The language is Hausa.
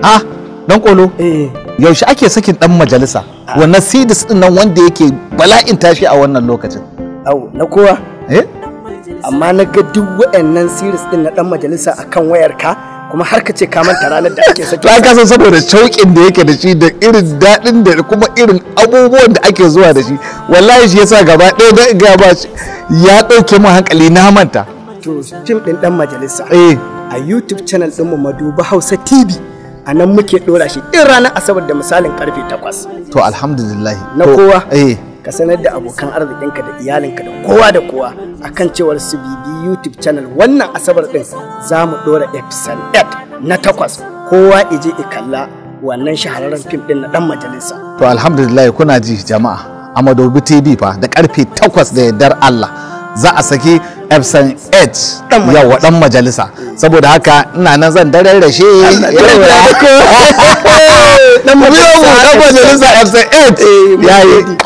Ah, dan kolo. Yaushe ake sakin dan majalisa? Wannan series din nan wanda yake bala'in tashi a wannan lokacin. Au, na kowa. Eh? Amma na ga duk waɗannan series din na dan majalisa akan wayarka, kuma har ka ce ka manta ranar da ake saki. To ai ka san saboda shauƙin da yake da shi da irin daɗin da kuma irin abubuwan da ake zuwa da shi, wallahi shi yasa gaba ɗaya da ga ba shi ya ɗauke mu hankali na manta. To fim ɗin dan majalisa. Eh. A YouTube channel ɗin mu Madubi Hausa TV, a nan muke ɗora shi ɗin ranar Asabar da misalin karfe 8. To alhamdulillah. Na kowa. Eh. Ka sanar da abokan arzikinka da iyalinka da kowa da kowa akan cewar su bibi YouTube channel wannan Asabar din za mu dora episode 8 na 8, kowa ije ikalla wannan shahararren fim din na dan majalisa. To alhamdulillah, kuna ji jama'a, a Madobi TV fa da karfe 8 da yardar Allah za a saki episode 8 yawa dan majalisa. Saboda haka ina nan zan dararrashe Dan majalisa episode 8 yayi.